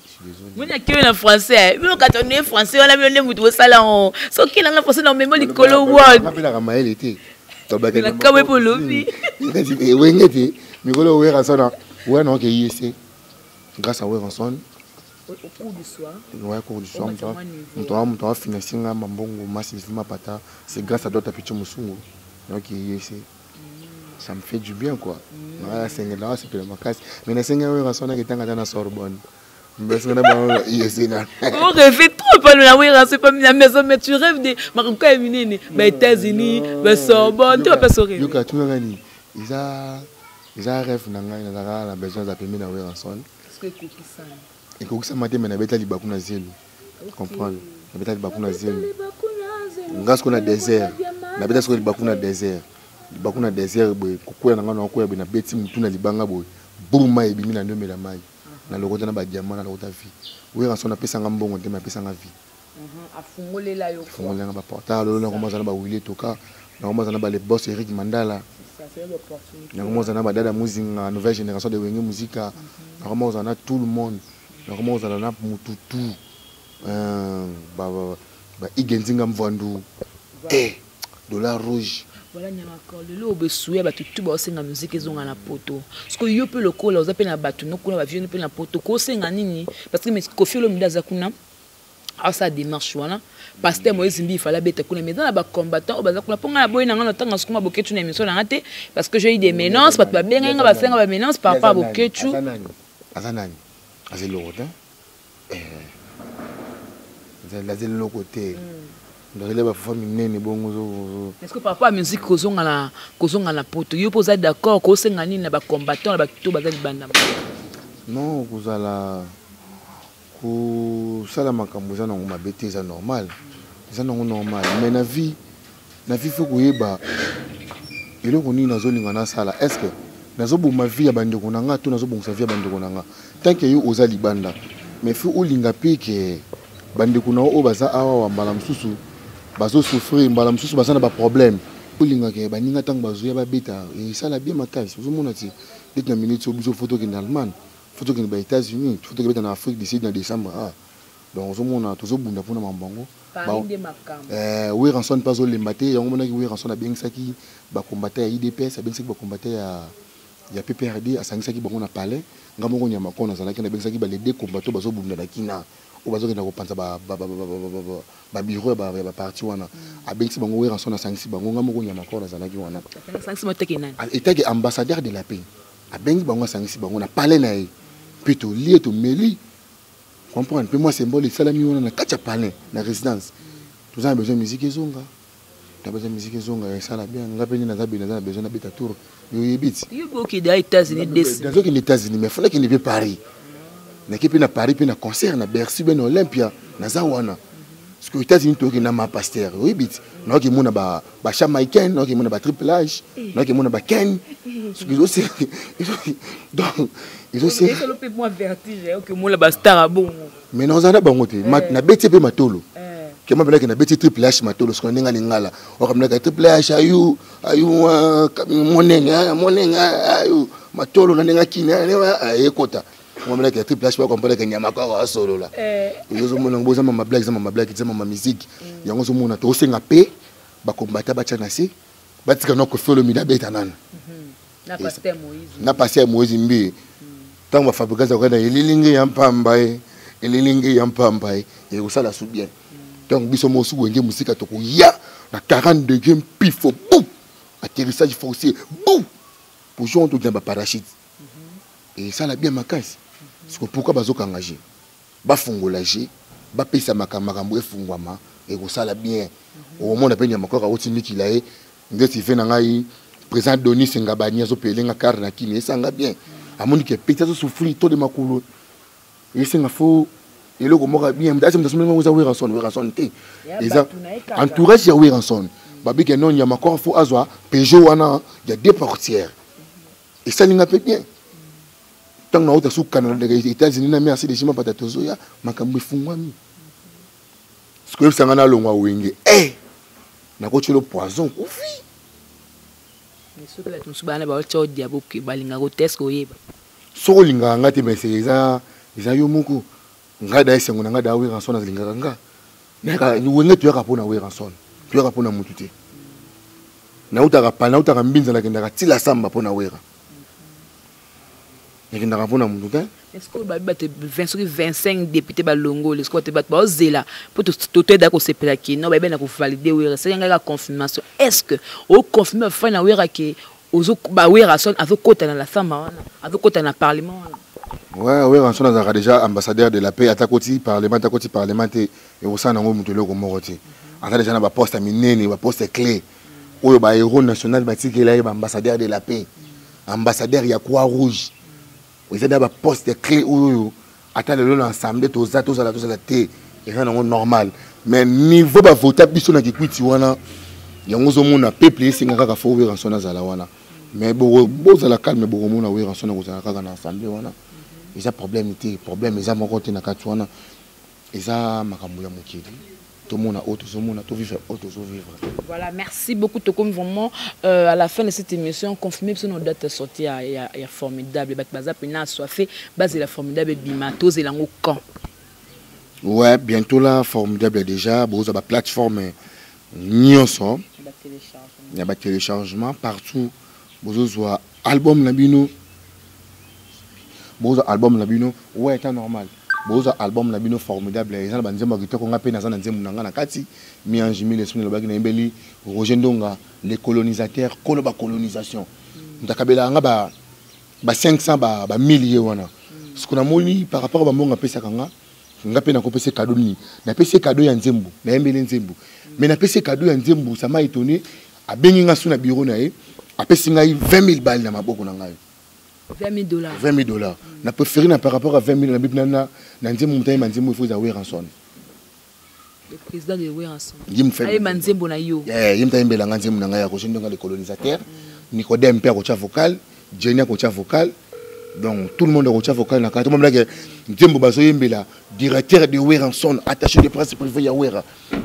Je suis désolé. Moi, je suis français. Mais quand on est français, on a mis un osala on. Soki na français na memo likolo word. Napelaka mayele te. Na kamwe po lobi. Wenge te. Mikolo Werrason ouais non ke IEC. Grâce à Werrason. Au cours du soir. Ouais, cours du soir. Moto a financé nga mambongo massivement pata. C'est grâce à d'autres petits musungu. Donc IEC. Ça me fait du bien, quoi. Nga sengela c'est la makasi. Mais na senga Werrason na ketanga na Sorbonne. On rêve trop pas la Wera, c'est pas la maison, mais tu rêves de Marocain minene, ba États-Unis, ba Sorbonne, tu vas pas se rêver. Yoka tu ngani. Eza rêve na ngai nazalaka na besoin za pembe na Werrason. Est-ce que ekokisana? Ekokisama te, mais nabeta libaku na zelo. Comprendre? Nabeta libaku na zelo. Nga sikoyo na désert. Nabeta sikoyo libaku na désert. Libaku na désert boye, kokwea na ngai na kokwea boye, nabeti mutu na libanga boye. Boum, mai ebimi na ndomela mai. Nalokota na badiamant, nalokota vie. Werrason apesanga mbongo te, mais apesanga vie. Afungolela yo. Afungolelanga baportail. Lolo nakoma aza na bawili toka, nakoma aza na bale boss Eric Mandala, nakoma ozala na badada Muzinga, nouvelle génération de Wenge Musika, nakoma ozala na tout le monde, nakoma ozala na mututu ba Igenzinga Mvandu, dollar rouge. Voilà nyamaka lelo obesuya bato tu baosenga musique ezonga na poto. Parce yo mpe lokola oza mpe na bato no kuna, bavie no mpe na poto, kosenga nini? Parce que Kofi Olomide aza kuna, asala démarche wana. Pasteur Moïse Mbi ifala abeta kuna, mais eza na bacombattant oyo baza kuna. Mpo ngai naboyi na ngai natanga sukuma Boketu na émission na nga te, parce que j'ai eu des menaces. Bato babengai nga, basenga bamenace par rapport à Boketu. Aza nani? Aza eloko te, aza eloko te. Ndozali bafufa minene bongo. Est-ce que par rapport à musique kozonga na poto, yo mpo oza d'accord? Kosenga nini na bacombattant, na bato baza libanda? Non, kozala kosala makambo eza nango mabe te, eza normal, eza nango normal. Mais na vie faut koyeba eloko nini nazolinga nasala. Est ce que nazoboma vie ya bandeko na nga to nazobongisa vie ya bandeko na nga? Tant que yo oza libanda, mais faut olinga mpe ke bandeko na yo oyo baza awa, mbala mosusu bazosouffrir, mbala mosusu baza na baproblème. Olingaka baninga ntango bazoya babeta, esala bien makasi. Ozomona ti neti na minute oyo biso faut tokende Allemagne, faut tokende ba États-Unis, faut tokebeta na Afrique du Sud na décembre. Ah, donc ozomona tozobunda mpona mambo yango. Werrason mpe azolemba te. Yango monaki Werrason abengisaki bacombattant ya UDPS, abengisaki bacombattant ya PPRD, asangisaki bango na palais. Nga moko nyama ko nazalaki, nabengisaki bale deux combattants bazobunda na kina oyo bazokenda kopanza babureau ya baparti wana. Abengisi bango, Werrason asangisi bango. Nga moko nyama ko nazalaki wana etake ambassadeur de la paix. Abengi bango, asangisi bango na palais na ye mpe tolie, tomeli, comprendre mpe mwa symbole esalami wana na kati ya palais na résidence. Toza na besoin musique ezonga, na besoin musique ezonga, esala bien. Nga mpe nde naza bene, naza na besoin nabeta tour. Yo oyebi ti. Okende États-Unis? Nazokende États-Unis, mais faut nakende mpe Paris. Nake mpe na Paris mpe na concert na Bercy mpe na Olympia. Naza wana parce que États-Unis toyoki na ma pasteur. Oyebi ti nayoki mona bachamaïcain, nayoki mona batriple H, nayoki mona baken. Donc Mona bastar abongo. Mais naozala na bango te. Nabeti mpe matolo kema mpelaki, nabeti Triple H matolo. Soki ndenge alingala okamelaka Triple H ayu ayu monenge monenge ayu matolo na ndenge akini ekota. Omonaki ya triple H ba comprendre que nyama kaka asolola. Eh. Ozomona ngo boza mama blague, eza mama blague, eza mama musique. Yango ozomona tosenga pe ba combattant batia na se. Batika na Koffi Olomide abeta nanu. Na pasteur Moïse. Na pasteur Moïse Mbiye. Tango ba Fabregas akokenda elilingi ya mpamba ye, elilingi ya mpamba ye, ekosala su bien. Donc biso mosu wenge musika tokoya na 40 degrés mpifo bou atterrissage forcé bou pour jour tokenda ba parachute. Esala bien makasi. Siko pourquoi bazokanga je? Bafungola je, bapesa makambo efungwama, ekosala bien. Okomona pe nyama kaka oti mikila ye, ndeti ve na ngai président Donis Ngabani azopelenga car na kini esanga bien. Amoni ke petit azo souffrir to de makolo. Esenga fo eloko moko bien, mutu asemba somi ngo za Werrason, Werrason te. Eza entourage ya Werrason. Babike non nyama kaka fo azwa Peugeot wana ya deux portières. Esalinga pe bien. Tango na ota suka na États-Unis na merci de Jima Pata tozoya makambo efungwami. Sikoyo sanga na longwa wenge. Eh! Nakotilo poison kufi. Mais soki bato mosusu bana baotya odiabo ke balingaka ko test koyeba. Soko olingaka nga te, mais eza yo moko. Ngai da esengo na ngai da Werrason alingaka nga. Nayaka wenge toyaka mpo na Werrason. Toyaka mpo na mutu te. Nautaka pa, nautaka mbinza nakendaka tila samba mpo na Werra. Nakendaka mpo na mutu te. Est-ce que babi bato 20 soki 25 députés balongoli, est-ce que bato bato baozela mpo totoyeda kosepela kino bayebi na kovalide Werra, soki ngai ka confirmation, est-ce que oconfirme bafai na Werra ke ozo ba Werrason azokota na la samba wana, azokota na parlement wana? Ouais, Werrason azalaka déjà ambassadeur de la paix, ata koti parlement, ata koti parlement te, ekosala nango moto eloko moko te. Aza déjà na ba poste ya minene, ba poste clé oyo ba héros national batikela ye ba ambassadeur de la paix, ambassadeur ya Croix Rouge. Eza déjà ba poste clé oyo ata lelo na assemblée toza, tozala, tozala te, eza nango normal. Mais niveau ba vota biso na kikwiti wana, yango ozomona peuple esenga kaka fo Werrason azala wana. Mais bozala calme, bokomona Werrason akozala kaka na assemblée wana. Eza problème te, problème eza moko te na kati wana. Eza makambo ya mokili. Tomona oyo tozomona, to vivre oyo tozovivre. Voilà, merci beaucoup. Tokomi vraiment à la fin de cette émission, confirmer biso nos dates de sortie ya formidable. Bato baza pena assoiffé, bazela formidable bima, tozela ngo quand? Ouais, bientôt là, formidable déjà, boza ba plateforme nyonso. Ba téléchargement. Ya ba téléchargement partout. Bozozwa album na bino. Bozwa album na bino, ouais, c'est normal. Bozwa album na bino formidable, eza na ba nzembo ya kitoko, nga pe naza na nzembo na nga na kati. Mi-ange, mille esprit, nalobaki na yembeli Roger Ndonga, les colonisateurs, kolo ba colonisation. Ntakabela nga ba 500, ba 1000 ye wana. Ce qu'on a moni par rapport à ba mbongo apesaka nga, nga pe nakopesa cadeau nini? Napesi cadeau ya nzembo, nayembeli nzembo. Mais napesi cadeau ya nzembo, ça m'a étonné. Abengi nga su na bureau na ye, apesi ngai 20 000 balles na maboko na ngai. 20 000 dollars. 20 000 dollars. Na préféré na par rapport à 20 000 na bibna na, na nzembo mutaye ma nzembo, il faut za Werrason. Le président de Werrason. Ye mfe. Aye ma nzembo na yo. Eh, ye mutaye mbela nga nzembo na ngai ya Roger Ndonga le colonisateur. Nicodème père ocha vocal, Jenny ocha vocal. Donc tout le monde ocha vocal na kati. Moi que nzembo bazo yembela directeur de Werrason, attaché de presse privé ya Werra.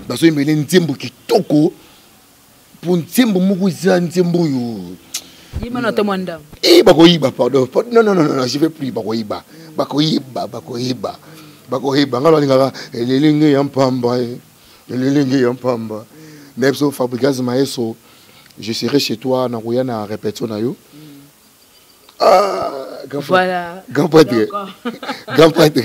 Bazo yembela nzembo kitoko. Pour nzembo moko eza nzembo yo. Yima na tomo ndam. Eh, bakoyiba, pardon. Non, non, non, non, je vais plus bakoyiba. Bakoyiba, bakoyiba. Bakoyiba. Ngalo alingaka elelenge ya mpamba, eh. Elelenge ya mpamba. Mais biso Fabregas Maestro, je serai chez toi na koya na répétition na yo. Ah, grand Voilà. Grand prêtre. D'accord. Grand prêtre.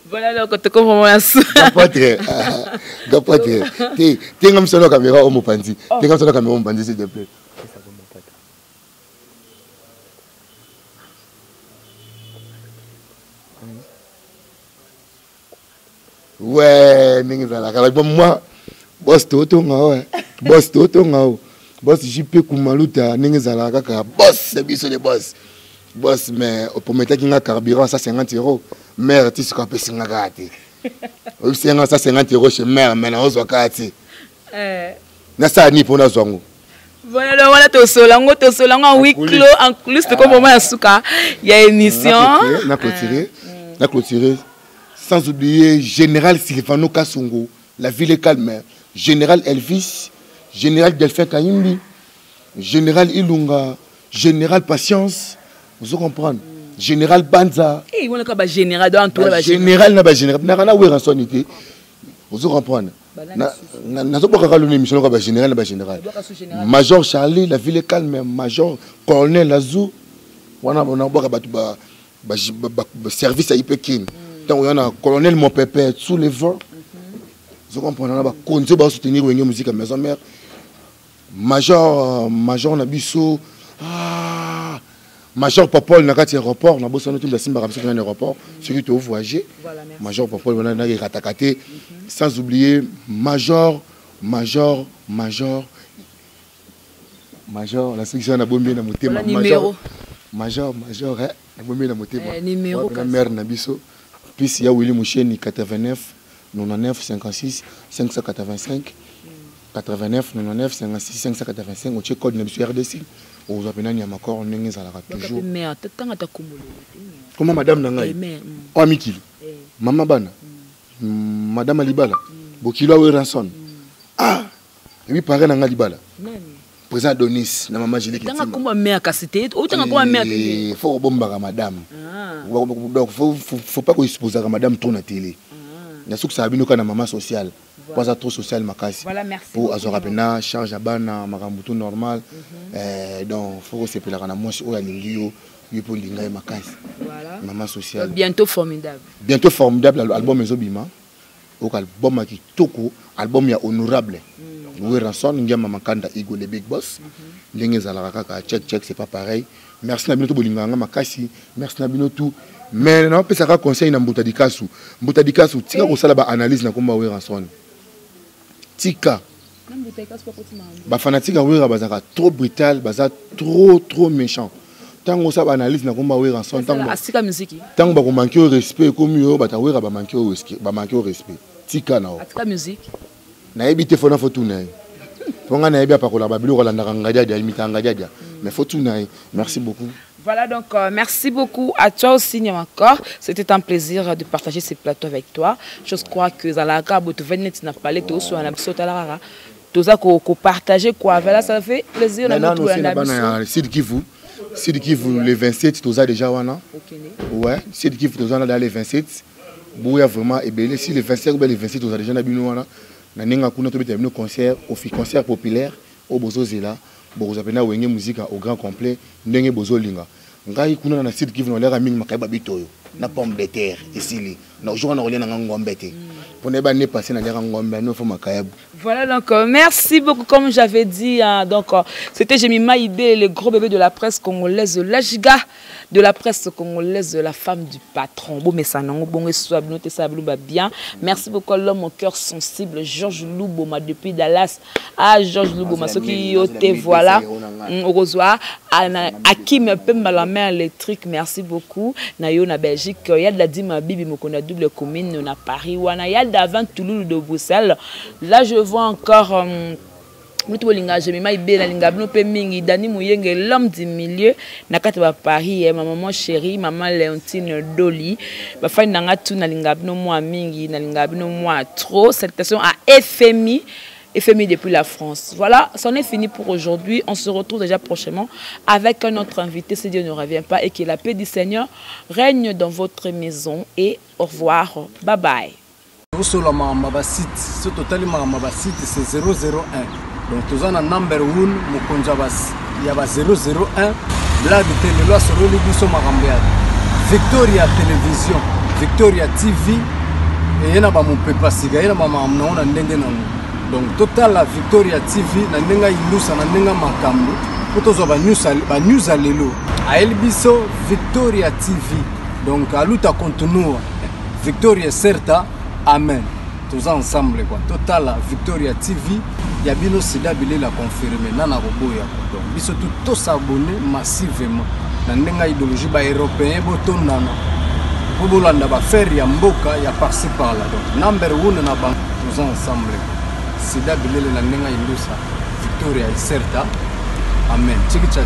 Voilà, donc, tu comprends moi, ça. Grand prêtre. Ah, grand prêtre. T'es, t'es comme ça, la caméra au Mopandi. Oh. T'es comme ça, la caméra au Mopandi, s'il te plaît. Ouais, ndenge ezalaka. Like, moi, boss totonga, ouais. Boss totonga, oh. Boss JP Kumaluta, ndenge ezalaka kaka. Boss, c'est biso les boss. Boss, mais oprometaki nga carburant 150 euros. Mère, ti sikoyo apesi nga kaka te. Oyebisi nga 150 euros chez mère, mais naozwa kaka te. Eh. Nasala nini mpo nazwa yango? Voilà, donc voilà, tosolango, tosolango en huis clos, en plus, de comme moment ya suka, il y a émission. Na clôturé, na clôturé. Sans oublier Général Sylvano Kasongo, la ville est calme. Général Elvis, Général Delphin Kayimbi, Général Ilunga, Général Patience, vous comprenez? Général Banza. Eh, wana ka ba général donc entouré ba général na ba général naka na Werrason te. Ozo comprendre? Nazobwakaka lona émission ka ba général na ba général. Major Charlie, la ville est calme, Major Colonel Azou. Wana nabwaka bato ba service ya IPKIN. Ntango oya na colonel mon pépé sous le vent. Ozo comprendre na bakonzi oyo basoutenir Wenge Musique ya Maison Mère. Major major na biso ah, Major Popol na kati aéroport na bosano tumba simbaka biso na aéroport soki to voyager. Major Popol wana na rataka te. Sans oublier Major Major Major Major la section na bombi na motema Major Major Major eh na bombi na motema numéro na mère na biso puis ya Willy Musheni 89 99 56 585 89 99 56 585 otie code na biso RDC ozwa mpena nyama corps ndenge ezalaka toujours. Comment madame na ngai oyo mikili mama bana madame Alibala bokilo awe ranson ah ebi pare na ngai libala président Donis na mama Julie Tanga komba mère kasi te otanga komba mère te faut kobombaka madame. Donc faut pas koexposaka madame trop na télé. Nasukisaka bino kaka na mama sociale po aza trop social makasi. Po azwaka mpena charge ya bana makambo tout normal. Donc faut kosepelaka na mwasi oyo alingi yo yo mpo olinga ye makasi. Mama sociale bientôt formidable. Bientôt formidable album ezobima. Oka album ya kitoko, album ya honorable. Werrason Ngiama Makanda Igo le big boss. Ndenge ezalaka kaka check check c'est pas pareil. Merci na bino to bolingaka nga makasi. Merci na bino tout. Mais na pesaka conseil na Mbuta Dikasu. Mbuta Dikasu tika kosala ba analyse na komba Werrason. Tika. Ba fanatique ya Werra bazaka trop brutal, baza trop trop méchant. Tango osala ba analyse na komba Werrason, tango asika musique. Tango ba ko manquer au respect comme yo bata Werra ba manquer au respect, ba manquer au respect. Tika na o. Atika musique. Nayebi te fona faut tuna ye. Ponga nayebi apakola ba biloko alandaka ngadiadia, imita ngadiadia. Mais faut tuna ye. Merci beaucoup. Voilà donc merci beaucoup à toi aussi Niamakor. C'était un plaisir de partager ce plateau avec toi. Je crois que Zalaka Botovenet n'a pas les tous sur la sotalara. Toza ko partager quoi. Voilà, ça fait plaisir na nous na bana Sud Kivu. Sud Kivu le 27 toza déjà wana. Ouais, Sud Kivu toza na le 27. Bouya vraiment ebele si le 25 ou le 27 toza déjà na bino wana. Na nenga kuna to beta bino concert au fi concert populaire au Bozozela. Boza pena Wenge Musique au grand complet ndenge bozolinga. Ngai kuna na Sud Kivu na lera mingi makaiba bitoyo na pomme de terre esili na jour na kolia na ngombe te. Pona ba ne passer na lera ngombe no fo makayabu. Voilà donc merci beaucoup comme j'avais dit hein, donc c'était Jemima Ibé le gros bébé de la presse congolaise, la giga de la presse congolaise, la femme du patron. Bon mais ça non bon soit noté ça ba bien. Merci beaucoup l'homme au cœur sensible Georges Louboma depuis Dallas. Ah Georges Louboma ce qui te voilà. Au revoir Hakim Pemba la main électrique, merci beaucoup. Na yo na Belgique, il y a de la dima bibi mokona double commune na Paris wana, il y a d'avant Toulouse de Bruxelles. Là je vois encore mutu bolinga Jemima Ibé na linga bino pe mingi Dani Muyenge l'homme du milieu na kati ba Paris ma maman chérie maman Léontine Doli ba fani nanga tu na linga bino moi mingi na linga bino moi trop. Salutations à FMI FMI depuis la France. Voilà, c'en est fini pour aujourd'hui. On se retrouve déjà prochainement avec un autre invité, si Dieu ne revient pas, et que la paix du Seigneur règne dans votre maison. Et au revoir. Bye bye. Osola makambo ba site, so totali makambo ba site, c'est 001. Donc toza na number 1 mokonzi ya ba 001 blague te lelo asololi biso makambo ya Victoria Télévision, Victoria TV eye na ba mopepa sika, ye na ba makambo nango na ndenge nango. Donc totala Victoria TV na ndenge indusa na ndenge makambo po tozwa ba news ya lelo. Ayeli biso Victoria TV. Donc aluta continua. Victoria Certa, amen. Toza ensemble quoi. Totala Victoria TV ya bino sida bilela confirmé nana koboya. Donc biso tout to s'abonner massivement na ndenge idéologie ba européen botondana. Po bolanda ba faire ya mboka ya par-ci par-là. Donc number 1 na bango toza ensemble. Sida bilele na ndenge indusa Victoria Certa. Amen. Tchiki tcha.